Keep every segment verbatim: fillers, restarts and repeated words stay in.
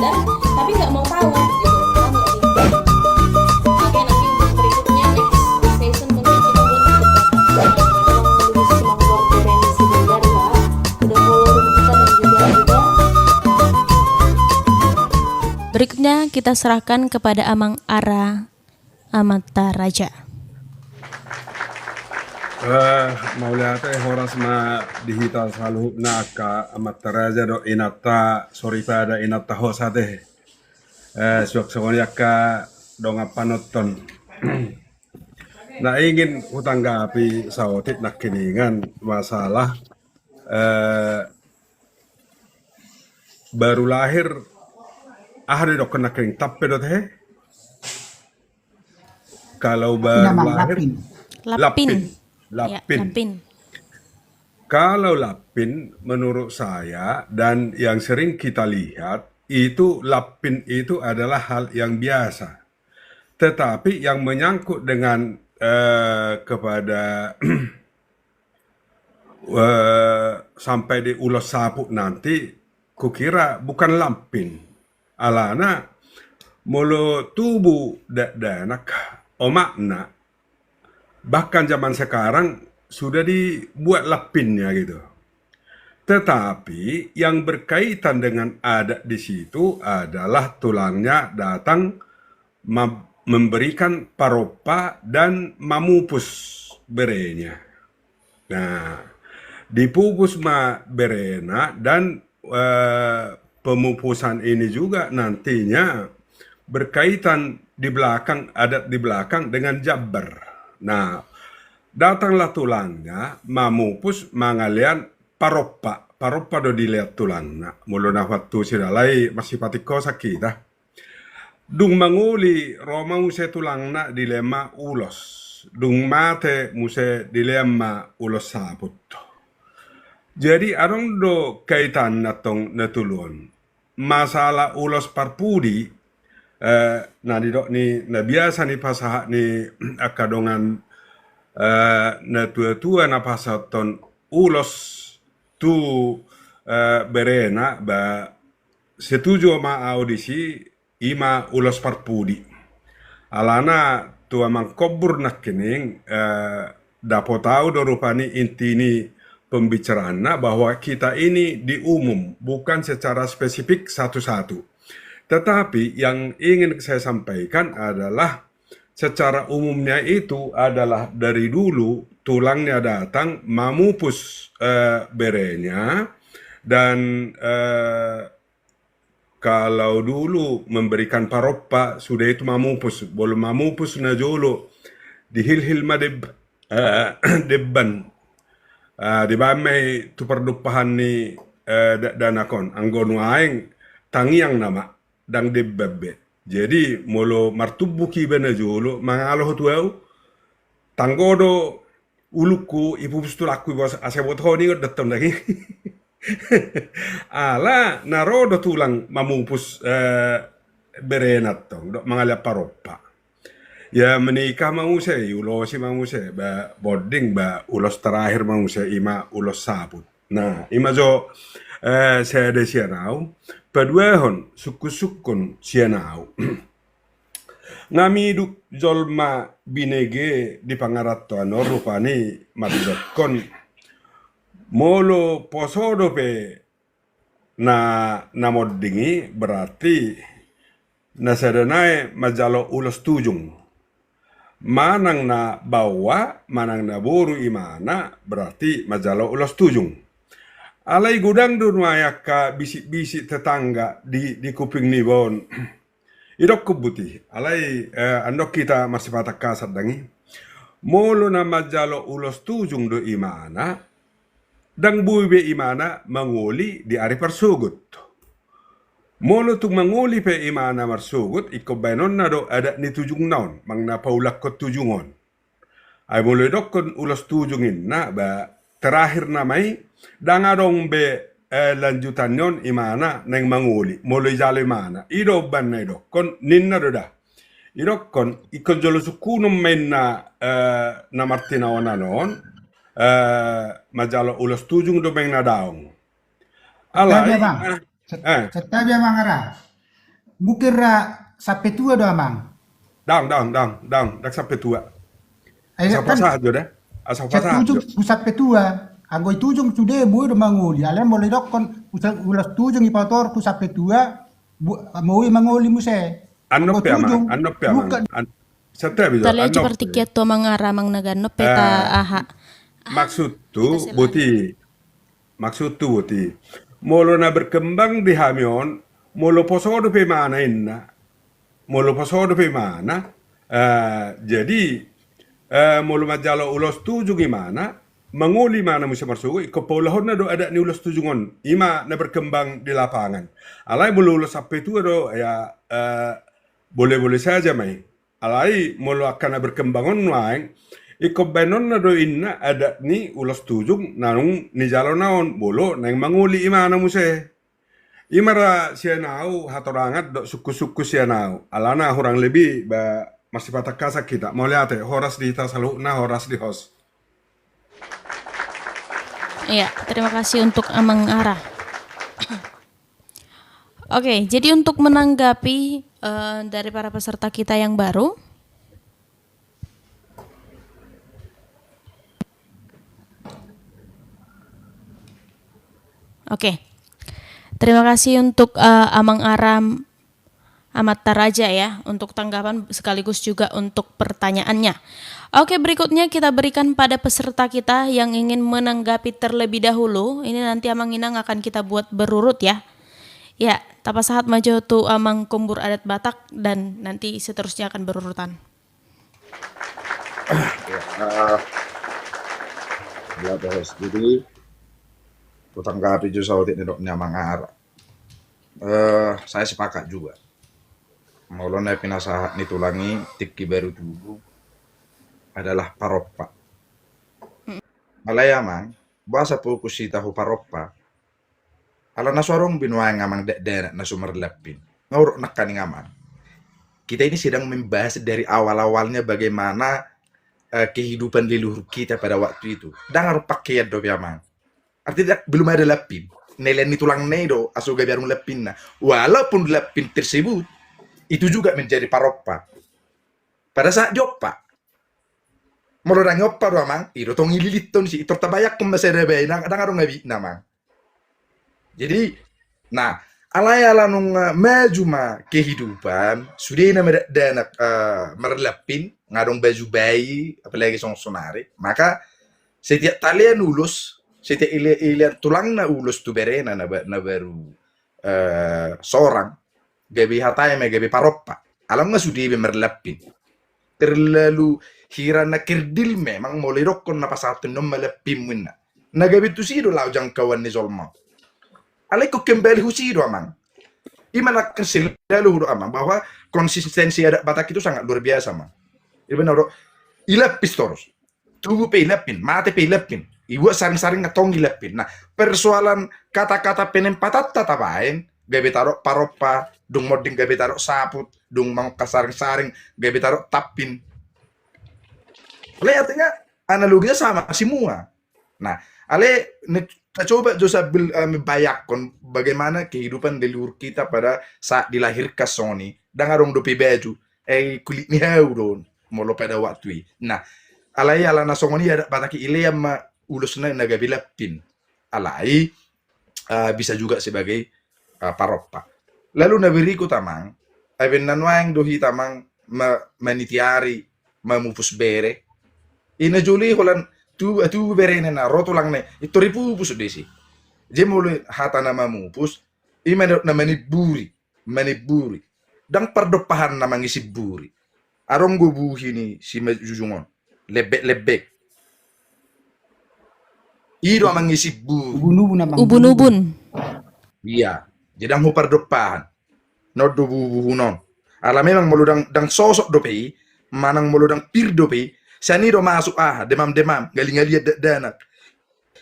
Tapi nggak mau tahu gitu. Paham nggak sih? Oke, nanti untuk berikutnya, next session, mungkin kita buat untuk Bapak. Nah, kalau lebih semangat dari si Bunda, Pak, udah follow kita dan juga udah. Berikutnya kita serahkan kepada Amang Ara Amanta Raja. Eh, mauliate, horas ma di hita saluhutna angka amanta raja dohot inanta soripada, inanta hosa te. Eh, suang songon i angka dongan panonton. Na ingin hutanggapi saotik nangkiningan masalah, eh, baru lahir, aha do didokkon nangkining, tampe do tahe? Kalau baru lahir, lapin. Lapin. Lapin. Ya, lapin. Kalau lapin, menurut saya dan yang sering kita lihat, itu lapin itu adalah hal yang biasa. Tetapi yang menyangkut dengan, eh, kepada, eh, sampai di ulos saput nanti, kukira bukan lapin. Alana, molo tubu dakdanak, omakna, bahkan zaman sekarang sudah dibuat lapinnya gitu. Tetapi yang berkaitan dengan adat di situ adalah tulangnya datang mem-, memberikan parompa dan mamupus berenya. Nah, dipupus ma berena dan, eh, pemupusan ini juga nantinya berkaitan di belakang, adat di belakang dengan jambar. Nah, datanglah tulangnya mamupus mangalean parompa. Parompa do dilean tulangna. Molo na huantusi, alai masipatingkosan hita. Dung mangoli, ro ma muse tulangna, dilean ma ulos. Dung mate muse, dilean ma ulos saput. Jadi adong do kaitanna tong na tolu on. Masalah ulos parpudi, eh, na nidok ni, na biasa ni pasahat ni angka dongan, eh, na tua-tua na pasahathon ulos tu, eh, berena, ba setuju ma au disi, ima ulos parpudi. Alana tu amang kombur nangkining, eh, dapot au do rupani inti ni pembicaraanna bahwa kita ini di umum, bukan secara spesifik satu-satu. Tetapi yang ingin saya sampaikan adalah secara umumnya itu adalah dari dulu tulangnya datang mamupus, eh, berenya dan, eh, kalau dulu memberikan parompa, sudah itu mamupus. Molo mamupus na jolo, dihilhil ma deb-, eh, debban. Ah, dibaen ma i tu pardompahan ni, eh, da-, dakdanak on. Anggo nuaeng tangiang nama, ndang debban be. Jadi molo martumbuk iba na jolo, mangalo ho tu au, tanggo do ulungku, ipupus tulangku iba, asa boto ho ningon, da tong daging. Ala na ro do tulang mamupus, eh, berena tong, dohot mangalean parompa. Ya, menikah ma muse, iulosi ma muse, ba bonding, ba ulos terakhir ma muse, ima ulos saput. Nah, ima jo, eh, sada sian au, paduahon, sungkun-sungkun sian au. Nga miduk jolma binege di pangarantoan on rupani mandokkon, molo poso dope na, na monding i, berarti na sada nai manjalo ulos tujung. Manang na baoa, manang na boru imana, berarti manjalo ulos tujung. Alai godang do nuaeng angka bisik-bisik tetangga di, di kuping niba on. Idokkon buti, alai, eh, andok hita marsipatangkasan daging. Molo na manjalo ulos tujung do imana, ndang boi be imana mangoli di ari parsogot. Molo tung mangoli pe imana marsogot, ingkon baenonna do adat ni tujungna on, manang na paulakhon tujung on. Ai molo idokkon ulos tujung inna, ba terakhir nama i, ndang adong be, eh, lanjutan ni on imana naeng mangoli, molo ijalo imana. I do umbahen na idokkon, ninna do da. Idokkon, ingkon jolo sungkunon ma inna, eh, na martinaonan on, eh, manjalo ulos tujung do ma inna daong. Alai, eh, santabi, Amang Ara. Mungkin ra sampe tua do, Amang. Dang, dang, dang, dang, dang sampe tua. Ai, asa kan pasahat jo da. Asa pasahat jo. Hu sampe tua. Anggo i tujung sude boi do mangoli. Alai molo idokkon ulos tujung i pator hu sampe tua, boi mangoli muse. Annon pe, Amang, annon pe, Amang. Santabi jo, annon pe. Tale jo partingkian tu Amang Ara, Amang Nagan, annon pe ta aha. Maksudhu boti. Maksudhu boti. Molo na berkembang di hami on, molo poso dope imana inna. Molo poso dope imana, eh, jadi, eh, molo manjalo ulos tujung imana, mangoli imana muse marsogot, ingkon paulahonna do adat ni ulos tujung on, ima na berkembang di lapangan. Alai molo ulos sampe tua do, ya, eh, boleh-boleh saja ma i. Alai molo angka na berkembang on nuaeng, ingkon baenonna do inna adat ni ulos tujung naung nijalona on, molo naeng mangoli imana muse. Ima ra sian au hatorangan dohot sungkun-sungkun sian au. Alana hurang lebih ba masipatangkasan hita. Mauliate, horas di hita saluhutna, horas di host. Iya, terima kasih untuk Amang Ara. Oke, jadi untuk menanggapi, eh, dari para peserta kita yang baru. Oke. Terima kasih untuk, eh, Amang Ara Amanta Raja ya, untuk tanggapan sekaligus juga untuk pertanyaannya. Oke, berikutnya kita berikan pada peserta kita yang ingin menanggapi terlebih dahulu. Ini nanti Amang Inang akan kita buat berurut ya. Ya, tapasahat ma jo tu Amang Kombur Adat Batak dan nanti seterusnya akan berurutan. Ya, eh, ya, terus. Jadi, kutanggapi jo saotik ni dok ni Amang Ara. Eh, saya sepakat juga. Molo na pinasahat ni tulang i tingki baru tubu adalah parompa. Alai Amang, boasa fokus hita hu parompa? Ala na so adong be nuaeng Amang dakdanak na so marlampin. Nga hudok nangkaning Amang. Kita ini sedang membahas dari awal-awalnya bagaimana, eh, kehidupan leluhur kita pada waktu itu. Ndang adong pakaian dope Amang. Artinya belum ada lampin. Nilai ni tulang na i do, asa gabe adong lampinna. Walaupun lampin tersebut, itu juga menjadi parompa. Pada saat diompa. Molo ndang diompa do Amang, i do tong ililithon si, i tor tabayangkon ma sada bae, ndang, ndang adong abitna Amang. Jadi, nah, alai ala nunga, eh, maju ma kehidupan, sude nama dakdanak, eh, marlampin, nga adong baju bayi, apalagi songon sonari. Maka, setiap talean ulos, setiap ile-, ilean tulangna ulos tu berena na ba-, na baru, eh, sorang, gabe hata i ma gabe parompa. Ala nga sude be marlampin. Terlalu hira na kerdil memang molo idokkon na pasahathon on ma lampinmu inna. Na gabe tusi do laho jangkauan ni jolma. Alai ingkon kembali husi do Amang. Ima na kan selalu hudok Amang bahwa konsistensi adat Batak itu sangat luar biasa Amang. Iba na hudok ilampis torus. Tubu pe ilampin, mate pe ilampin. Ibuat saring-saring nga tong ilampin. Nah, persoalan kata-kata penempatanta tabaen, gabe tadok parompa, dung monding gabe tadok saput, dung mangongka saring-saring, gabe tadok tampin. Alai artinya analoginya sama semua. Nah, alai ne-, kita coba jo sambil, eh, membayangkan bagaimana kehidupan leluhur kita pada saat dilahirkan songon i. Ndang adong dope baju, eh, kulit ni hau do on. Molo pada waktu i. Nah, alai ala na songon i adat Batak i, ilean ma ulosna na gabe lampin. Alai, eh, bisa juga sebagai, eh, parompa. Lalu na berikut Amang, eh, baen na nuaeng do hita Amang ma-, manitiari, mamupus bere. I na jolo i holan tu, tu berena na ro tulangna i, i tor ipupus do disi. Jadi molo hata na mamupus, ima na manimburi. Manimburi. Ndang pardompahanna Amang i simburi. Adong do buhi ni Simanjujung on. Lebek-lebek. I do Amang i simburi. Ubun-ubun Amang. Ubun-ubun. Iya. Jadi ndang hupardompahan. Na on do buhu-buhu on. Ala memang molo ndang, ndang sosok dope i, manang molo ndang pir dope i, sian i do masuk aha, demam-demam, ngali-ngalian dakdanak.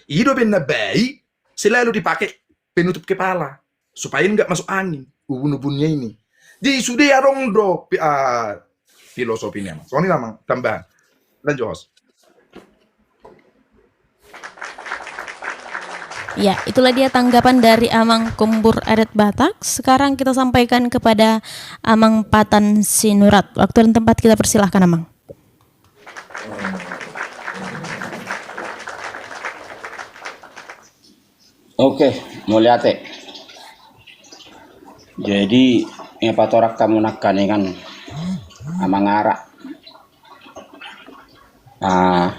I do baen na baik, selalu dipakai penutup kepala. Supaya nggak masuk angin, ubun-ubunnya ini. Jadi sude adong do pi-, ah, filosofi ni Amang. Songon i Amang, tambahan. Lanjut, host. Ya, itulah dia tanggapan dari Amang Kombur Adat Batak. Sekarang kita sampaikan kepada Amang Patan Sinurat. Waktu dan tempat kita persilahkan, Amang. Oke, mauliate. Jadi, nunga patorang hamu nangkaningan, Amang Ara. Ah,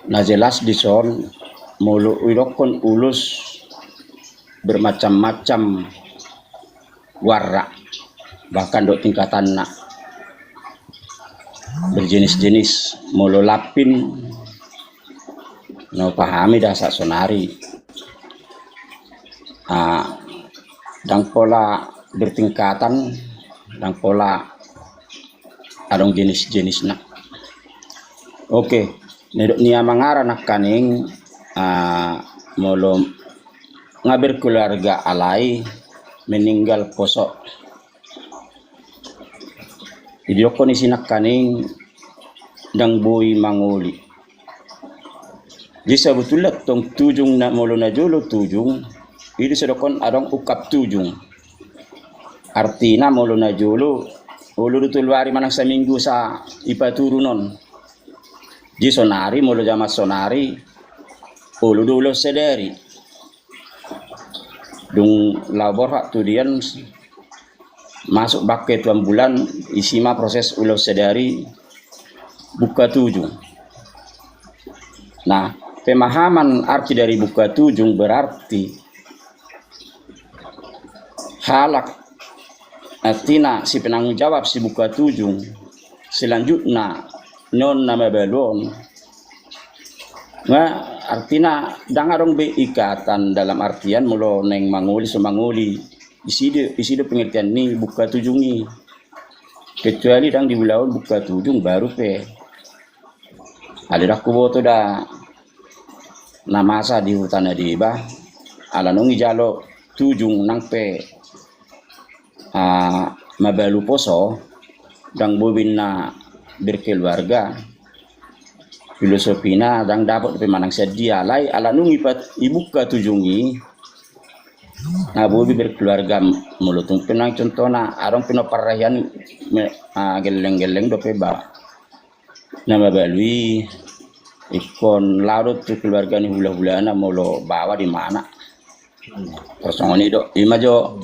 na jelas dison, molo huidokkon ulos bermacam-macam warna, bahkan dohot tingkatanna, berjenis-jenis, molo lampin, na hupahami da saonari. Ah, ndang pola bertingkatan, ndang pola adong jenis-jenisna. Oke, na didok ni Amang Ara nangkaning, ah, molo nunga berkeluarga alai meninggal poso. Didokkon i nangkaning ndang boi mangoli. Jadi sebetulna tong tujung na, molo na jolo tujung, i do didokkon adong ungkap tujung. Artina molo na jolo, olo do tolu ari manang saminggu sa dipaturun on. Jadi saonari, molo jaman saonari, olo do ulaon sadari. Dung laho borhat tu dia, masuk bangke tu ambulan, isi ma proses ulaon sadari, buka tujung. Nah, pemahaman arti dari buka tujung berarti halak, artina si penanggung jawab si buka tujung, selanjutna non na mabalu on. Nah, artina ndang adong be ikatan dalam artian molo naeng mangoli so mangoli. Isi do, isi do pengertian ni buka tujung i. Kecuali ndang di ulaon buka tujung baru pe. Alai ndang huboto da na masa di huta na deba, ala nunga dijalo tujung nang pe, ah, mabalu poso, ndang boi be na berkeluarga. Filosofina ndang dapot dope manang sian dia, alai ala nunga dipa-, dibuka tujung i, na boi be berkeluarga. Molo tung pe nang contohna, adong pe na parrahian me-, ah, gelleng-gelleng dope ba na mabalu i, ingkon laho do tu keluarga ni hulahulana molo baoa do imana. Tarsongon i do, i ma jo,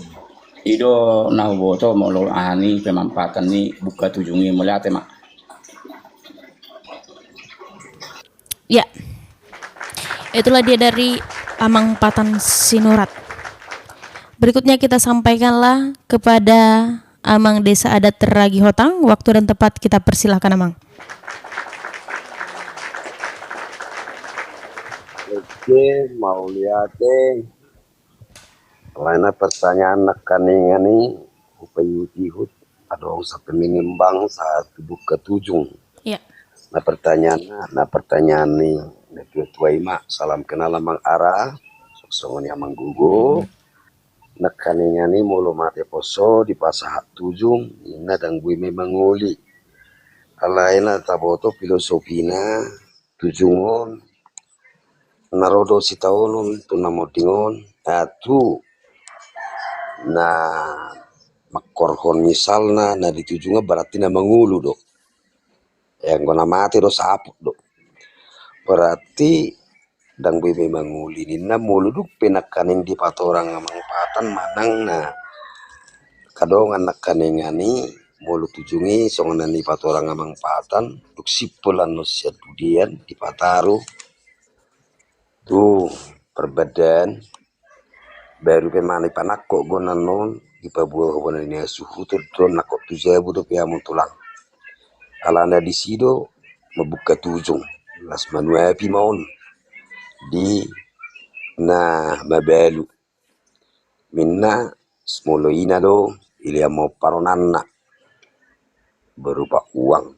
i do na huboto molo aha ni pemampatan ni buka tujung i. Mauliate ma. Ya. Itulah dia dari Amang Patan Sinurat. Berikutnya kita sampaikanlah kepada Amang Desa Adat Ragi Hotang, waktu dan tempat kita persilahkan, Amang. Oke, mauliate. Alai na pertanyaan nangkaningan i, hupaihut-ihut, adong sampe mengembang sahat tu buka tujung. Iya. Na pertanyaan, na pertanyaan ni natuatua i ma, salam kenal Amang Ara, songon i Amang Gogo. Nangkaningan i molo mate poso dipasahat tujung, ninna ndang boi be mangoli. Alai na taboto filosofina, tujung on na ro do sitaonon tu na monding on, ah, tu na mangkorhon misalna na di tujung on berarti na mangolu do. Eh, anggo na mate do saput do. Berarti ndang boi be mangoli ninna molo dung pe nangkaning dipatorang Amang Patan manang na kadongan nangkaningan i molo tujung i songon na nipatorang Amang Patan dung simpul annon sian dudian dipataru tu parbadaan. Baru pe manang ipanangkok gonan on, dipaboa hubana ni hasuhuton do nangkok tu jabu dope hamu tulang. Alana disi do mambuka tujung, las manuapi ma on di na mabalu. Ninna, molo ina do, dilehon ma on paronanna berupa uang.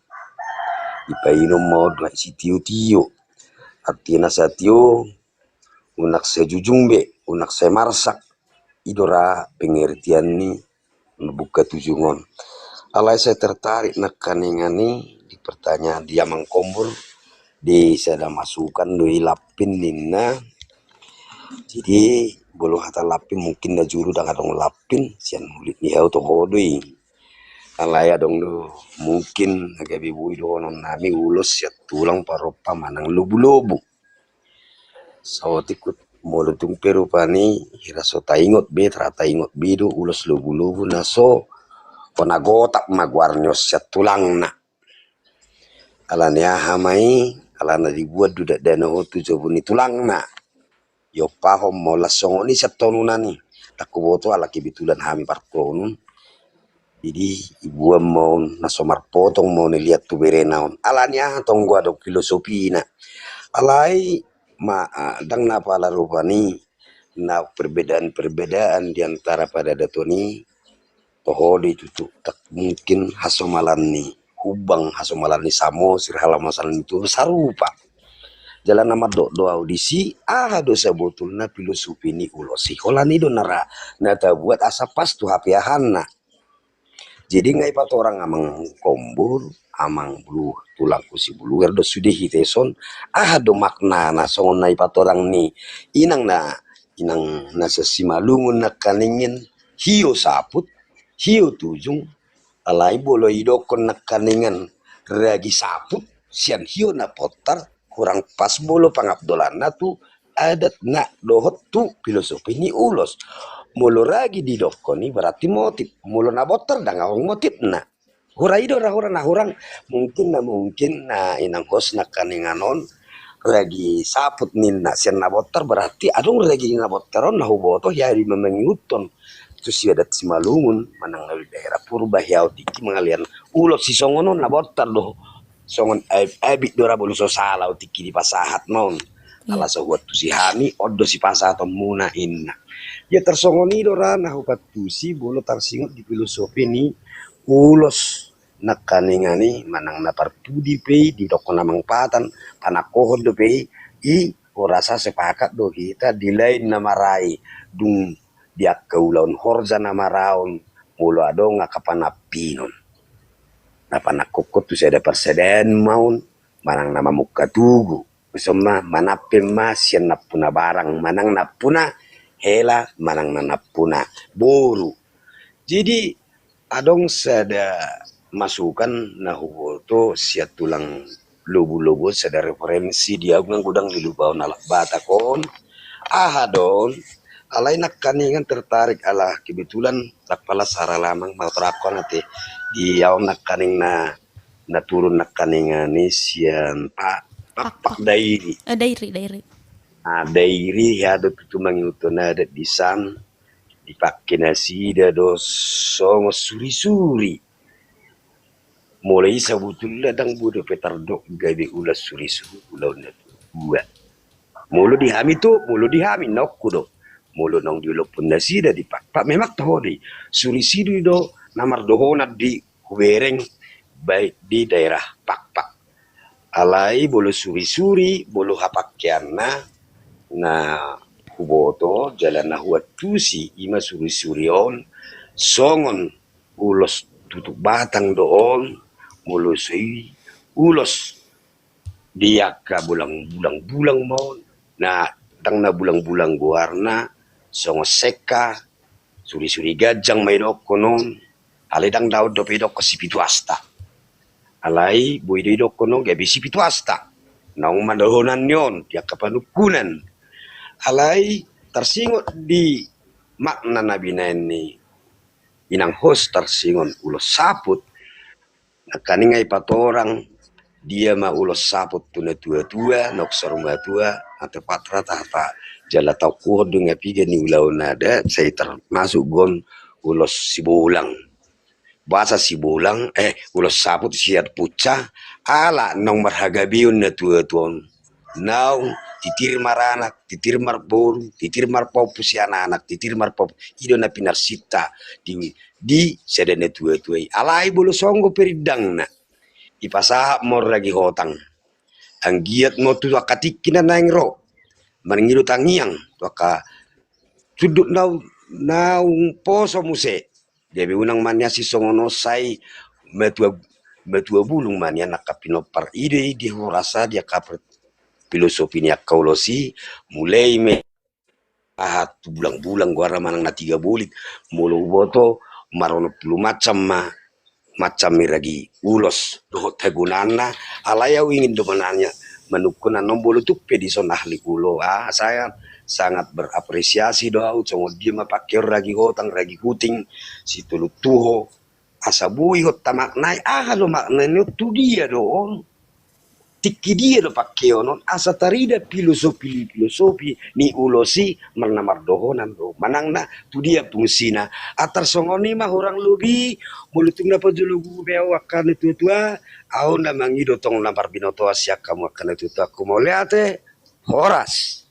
Dipainum ma on dohot sitiotio. Artina satio, unang sai jujung be, unang sai marsak. I do ra pengertian ni mambuka tujung on. Alai sai tertarik nangkaningan i di pertanyaan di Amang Kombur, di sada masukan do i lampin ninna. Jadi molo hata lampin mungkin na jolo ndang adong lampin, sian hulit ni hau toho do i. Alai adong do mungkin na gabe boi dohonon nami ulos sian tulang parompa manang lobu-lobu. Saotik molo tung pe rupani hira so taingot be, ra taingot be do ulos lobu-lobu na so hona gotap ma goar ni on sian tulangna. Ala ni aha ma i, ala na dibuat do dakdanak on tu jabu ni tulangna. Diompahon ma on las songon i sian tonun i. Ndang huboto ala kebetulan hami partonun. Jadi dibuat ma on na so marpotong ma on diliat tu berena on. Ala ni aha tong, adong filosofina. Alai ma, ah, ndang na pala rupani na perbedaan-perbedaan di antara padadat on i, toho do i tutu, tak mungkin hasomalan ni humbang, hasomalan ni Samosir, hasomalan ni Toba sarupa. Jala na mandok do au disi, aha do sabotulna filosofi ni ulos i? Holan i do na ra, na tabuat asa pas tu hapeahanna. Jadi nga ipatorang amang Kombur, amang Bulu, tulangku si Buluer do sude hita dison, aha do maknana songon na ipatorang ni inang na, inang na sian Simalungun nangkaningan, hio saput, hio tujung, alai molo idokkon nangkaningan ragi saput sian hio na bontar, hurang pas molo pangapdolanna tu adat na dohot tu filosofi ni ulos. Molo ragi didokkon i berarti motif. Molo na bontar ndang adong motifna. Hura i do ra hura na hurang, mungkin na mungkin na inang host nangkaningan on ragi saput ninna sian na bontar, berarti adong ragi na bontar on na huboto hea di ma mangihuthon tu si adat Simalungun manang na di daerah Purba hea, au tingki mangalian ulos si songon on na bontar do. Songon ab-, abit do ra molo so sala au tingki dipasahat ma on. Iya. Ala so huantusi hami, on do sipasahatonmuna inna. Ia tarsongon i do ra na hupantusi molo tarsingot di filosofi ni ulos nangkaningan i manang na parpudi pe i, didokkon amang Patan, panangkohon dope i, i hurasa sepakat do hita di lain na marai, dung di angka ulaon horja na maraon, molo adong angka panampinon. Na panangkohon tu sada parsadaan ma on, manang na mamungka tugu, dison ma, manampe ma sian nampuna barang, manang nampuna hela, manang na nampuna boru. Jadi adong sada masukan na huboto sian tulang lobu-lobu on, sada referensi di au, nang godang dilupahon halak Batak on. Aha do on? Alai nangkaningan tertarik ala kebetulan ndang pala sara lamang matorangkon ate di au nangkaning na, na turun nangkaningan i sian pa-, Pakpak. Pakpak Dairi. Eh, Dairi, Dairi. Ah, Dairi hea do tutu mangihuthon adat disan, dipake nasida do songon suri-suri. Molo i sabotulna ndang boi dope tardok gabe ulaon suri-suri, ulaon na tua. Molo di hami tu, molo di hami nokku do. Molo naung diolophon nasida di Pakpak memang toho do i. Suri-suri do na mardohonan di hubereng, baik di daerah Pakpak. Alai molo suri-suri, molo hapakeanna na huboto jala na huantusi, i ma suri-suri on songon ulos tutuk batang do on, molo so i ulos di angka bulang-bulang, bulang ma on, na ndang na bulang-bulang goarna, songon sekka, suri-suri ganjang ma idokkon on. Alai ndang daon dope idokkon sipitu asta. Alai boi do idokkon on gabe sipitu asta. Naung mandohonan ni on di angka panungkunan. Alai tarsingot di makna na binaen ni inang host tarsingot ulos saput. Nangkaning nga ipatorang dia ma ulos saput tu natua-tua, na unsur matua, ate patra tata. Jala taungkuhon do nga piga ni ulaon adat, sai termasuk do on ulos sibolang. Boasa sibolang, eh, ulos saput sian punca, ala naung marhagabeon natua-tua on. Naung titir maranak, titir marboru, titir marpahompu sian anak, titir marpahompu. I do na pinarsinta di, di sada natua-tua i. Alai molo songon pe rindangna, dipasahat ma on ragi hotang. Anggiat ma on tu angka tingki na naeng ro. Mangido tangiang tu angka sundut naung, naung poso muse. Gabe unang maniasi songon on, sai matua, Matua bulung ma nian angka pinompar i do i di Horas, di angka filosofi ni angka ulos i, mulai ma aha tu bulang-bulang goarna manang na tiga bolit, molo huboto maronom pulu macam ma, macam i ragi ulos dohot hagunaanna. Alai au ingin do mananya, manungkun annon molo tung pe dison ahli ulos, ah, sangat, sangat berapresiasi do au, songon dia ma pangkeon ragi hotang, ragi huting, sitolun tuho, asa boi hot tamaknai aha do makna ni on, tu dia do on, tingki dia do pangkeon on, asa tarida filosofi, filosofi ni ulos i, marna mardohonan do manang na tu dia fungsina. Antar songon i ma hurang lobi, molo tung na pajolo gugu be au angka na tua-tua, au na mangido tong na marbinotoan sian hamu angka na tua-tua, aku mauliate. Horas.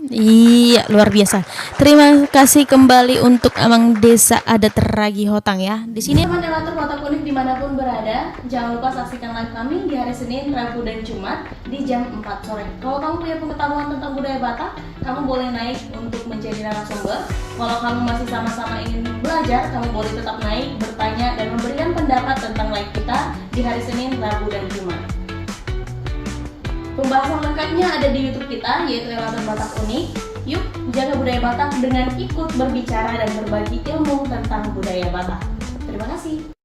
Iya, luar biasa. Terima kasih kembali untuk Amang Desa Adat Ragi Hotang ya. Di sini teman Elator Batak Unik dimanapun berada, jangan lupa saksikan live kami di hari Senin, Rabu, dan Jumat di jam empat sore. Kalau kamu punya pengetahuan tentang budaya Batak, kamu boleh naik untuk menjadi narasumber. Kalau kamu masih sama-sama ingin belajar, kamu boleh tetap naik, bertanya, dan memberikan pendapat tentang live kita di hari Senin, Rabu, dan Jumat. Pembahasan lengkapnya ada di YouTube kita, yaitu Elator Batak Unik. Yuk, jaga budaya Batak dengan ikut berbicara dan berbagi ilmu tentang budaya Batak. Terima kasih.